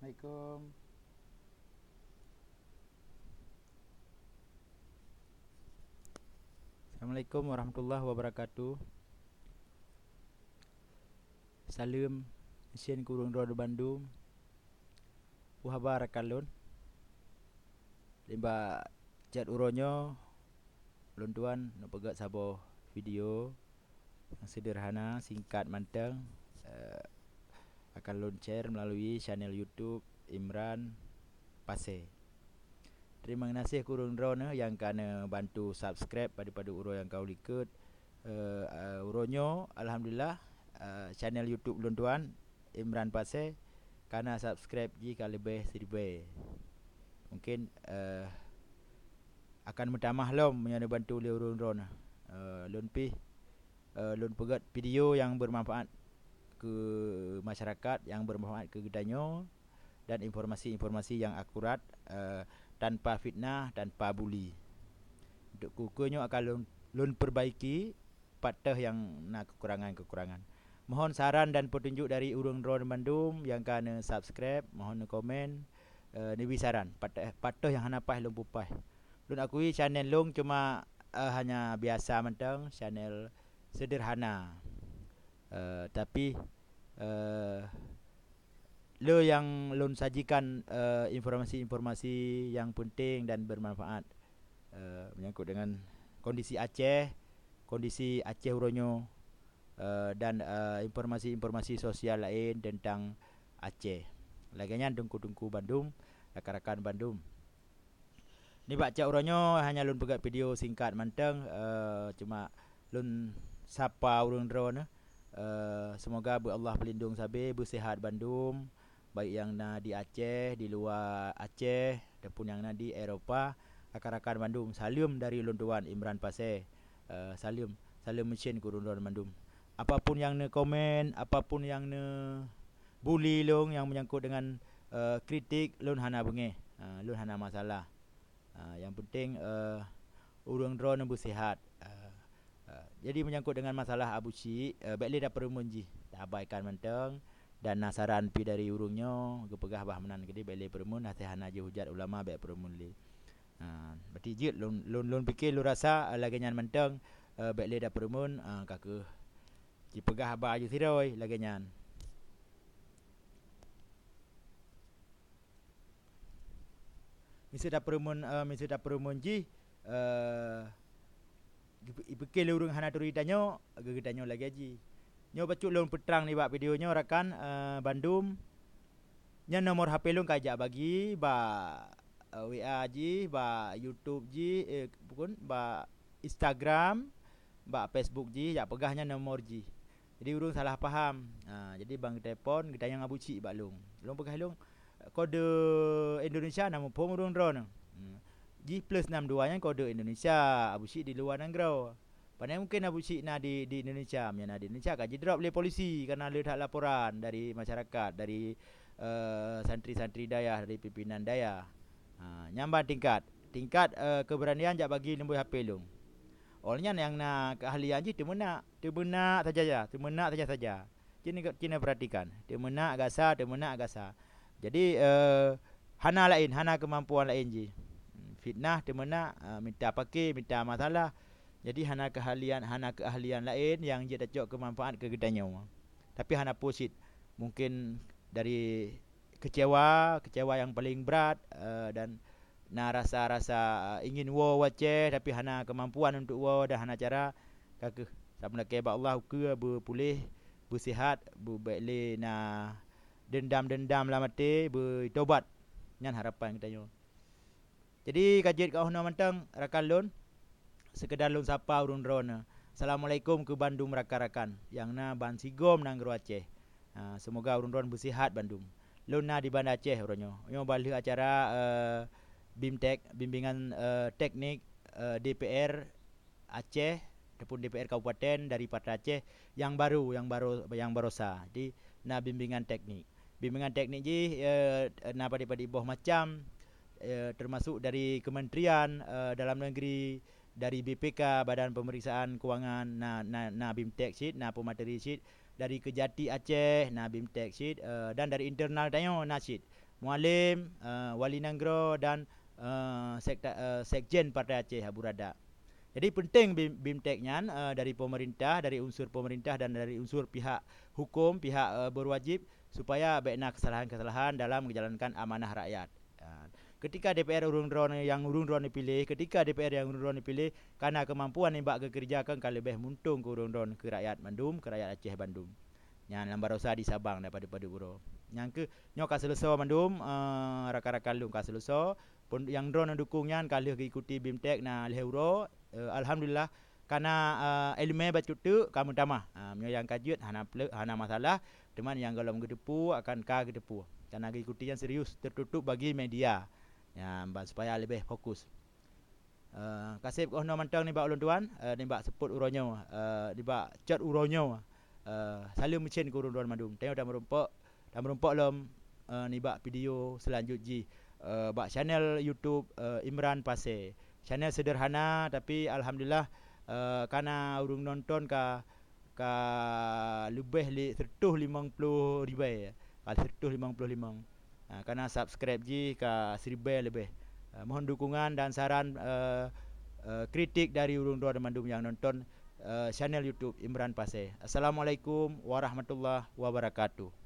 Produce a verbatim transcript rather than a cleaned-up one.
Assalamualaikum. Assalamualaikum warahmatullahi wabarakatuh. Saleuem meusén keu ureuëng droeneuh bandum. Peue haba rakan lôn? Nibak chat uroe nyoe, lôn tuan neupeugét saboh video nyang seudeurhana, singkat mantong, eh, akan lôn share meulalu channel YouTube Imran Pasé. Teurimong geunaséh keu ureuëng droeneuh nyang ka neubantu subscribe padub-padub uroe nyang ka u likot. Eh, eh, uroe nyoe, alhamdulillah, eh, channel YouTube lôn tuan, Imran Pasé, ka na subscribe jih ka leubeh siribée. Mungkin, eh, akan meutamah lom meunyoe neubantu lé ureuëng droeneuh. Eh, lôn pih, eh, lôn peugét video nyang beumanfaat keu masyarakat, nyang beumanfaat keu geutanyoe, dan informasi-informasi nyang akurat, eh, tanpa fitnah, tanpa buli. Untuk keu-, keu nyoe akan lôn, lôn perbaiki pat teuh nyang na kekurangan-kekurangan. Mohon saran dan petunjuk dari ureuëng droeneuh bandum nyang ka neu-subscribe, mohon neukomen, eh, neubri saran pat teuh, pat teuh nyang hana paih lôn peupaih. Lôn akui channel lôn cuma, eh, hanya biasa mantong, channel sederhana. Eh, tapi, eh, le nyang lôn sajikan, eh, informasi-informasi nyang penting dan bermanfaat, eh, menyangkut dengan kondisi Aceh, kondisi Aceh uroe nyoe, eh, dan, eh, informasi-informasi sosial laén tentang Aceh. Lagée nyan teungku-teungku bandum, rakan-rakan bandum. Nibak cak uroe nyoe hanya lôn peugét video singkat mantong, eh, cuma lôn sapa ureuëng droeneuh. Eh, seumoga beu Allah peulindong sabe, beusehat bandum, baik nyang na di Aceh, di luwa Aceh, ataupun nyang na di Eropa, rakan-rakan bandum. Saleuem dari lôn tuan Imran Pasé. Eh, saleuem, saleuem meusén keu ureuëng droeneuh bandum. Apapun nyang neukomen, apapun nyang neubuli lôn nyang menyangkut dengan, eh, kritik, lôn hana beungéh. Eh, lôn hana masalah. Ah, nyang penting, eh, ureuëng droeneuh beusehat. Eh, eh, jadi menyangkut dengan masalah Abu Syik, eh, bék lé tapeureumeun jih, taabaikan mantong. Dan na saran pi dari ureuëng nyoe, geupeugah bah meunan keudeh bék lé peureumeun, hase hana jeuhujat ulama bék peureumeun lé. Ah, berarti jeuet lôn, lôn, lôn pike, lôn rasa, eh, lagée nyan mantong, eh, bék lé tapeureumeun, ah, ka kheueh jipeugah haba aju sidroe lagée nyan. Miseue tapeureumeun, eh, miseue tapeureumeun jih, eh, ipe-, ipike lé ureuëng hana turi tanyoe, geutanyoe lagée jih. Nyoe bacut lôn peutrang nibak video nyoe rakan, eh, bandum. Nyan nomor H P lôn ka jak bagi bak, eh, W A jih, bak YouTube jih, eh, bukon, bak Instagram, bak Facebook jih, jak peugah nyan nomor jih. Jadi ureuëng salah paham. Ha, jadi ban geutelepon, geutanyong Abu Syik bak lôn. Lôn peugah lôn, kode Indonesia na muphom ureuëng droeneuh. Hmm. Jih plus enam dua nyan kode Indonesia, Abu Syik di luwa nanggroe. Pane mungken Abu Syik na di, di Indonesia, meunyo na di Indonesia ka jidrop lé polisi karena le that laporan dari masyarakat, dari, eh, santri-santri dayah, dari pimpinan dayah. Ha, nyan ban tingkat. Tingkat, eh, keberanian jak bagi nombor H P lôn. Awaknyan nyang na keahlian jih teumeunak, teumeunak saja, ya, teumeunak saja-saja. Cina, cina perhatikan, teumeunak gasa, teumeunak gasa. Jadi, eh, hana laén, hana kemampuan laén jih. Fitnah teumeunak, eh, mita pake, mita masalah. Jadi hana keahlian, hana keahlian laén nyang jeuet tacok keu manfaat keu geutanyoe. Tapi hana peue cit. Mungkin dari kecewa, kecewa nyang paleng brat, eh, dan na rasa-rasa, eh, ingin woe u Aceh tapi hana keumampuan untuk woe dan hana cara, ka kheueh sapeue lakée bak Allah ukeue beupuléh, beusihat, beubék lé na deundam-deundam lam até, beutobat. Nyan harapan geutanyoe. Jadi ka jeuet keu 'oh noe mantong rakan lôn, seukeudar lôn sapa ureuëng droeneuh. Assalamualaikum keu bandum rakan-rakan nyang na bansigom nanggroe Aceh. Ha, seumoga ureuëng droeneuh beusihat bandum. Lôn na di Banda Aceh uroe nyoe. Nyoe ban lheueh acara, eh, BIMTEK, bimbingan, eh, teknik, eh, D P R Aceh ataupun D P R kabupaten dari Patra Aceh nyang baru, nyang baru, nyang barosa. Jadi na bimbingan teknik. Bimbingan teknik jih, eh, na padub-padub boh macam, eh, termasuk dari kementerian, eh, dalam negeri, dari B P K, Badan Pemeriksaan Kewangan, na, na, na BIMTEK cit, na peumateri cit, dari Kejati Aceh, na BIMTEK cit, eh, dan dari internal tanyoe na cit. Mualem, eh, Wali Nanggroe dan, eh, sekta-, eh, Sekjen Partai Aceh Abu Radak. Jadi penting BIM-, BIMTEK nyan, eh, dari pemerintah, dari unsur pemerintah dan dari unsur pihak hukum, pihak, eh, berwajib supaya bék na kesalahan-kesalahan dalam menjalankan amanah rakyat. Ha, ketika DPR ureuëng droe nyang ureuëng droe piléh, ketika DPR nyang ureuëng droe piléh, ka na keumampuan nibak geukeureujakan ka leubeh muntong keu ureuëng droe, keu rakyat mandum, keu rakyat Aceh bandum. Nyan lam barosa di Sabang dan padub-padub uroe. Nyang keu nyoe ka seuleusoe mandum, eh, rakan-rakan lôn ka seuleusoe. Pun nyang droe dukung nyan ka lheueh geuikuti BIMTEK na lhée uroe. Eh, alhamdulillah, ka na, eh, iéleumé bacut teuk ka meutamah. Ah, meunyoe nyang ka jeuet hana plek, hana masalah, teuma nyang gohlom geuteupeue akan ka geuteupeue. Ka na geuikuti nyang serius, tertutup bagi media. Nyan ban supaya leubeh fokus. Eh, kaseb keuh noe mantong nibak ulôn tuan, eh, nibak seupôt uroe nyoe, eh, nibak cot uroe nyoe. Eh, saleuem meucén keu ureuëng droe mandum. Tanyoe tameurumpok, tameurumpok lom, eh, nibak video seulanjut jih, eh, bak channel YouTube, eh, Imran Pasé. Channel sederhana tapi alhamdulillah, eh, ka na ureuëng nonton ka, ka leubeh lé seratus limong puluh ribèe, ka seratus limong puluh limong. Ha, ka na subscribe jih ka siribèe leubeh. Eh, mohon dukungan dan saran, eh, eh, kritik dari ureuëng droe mandum nyang nonton, eh, channel YouTube Imran Pasé. Assalamualaikum warahmatullahi wabarakatuh.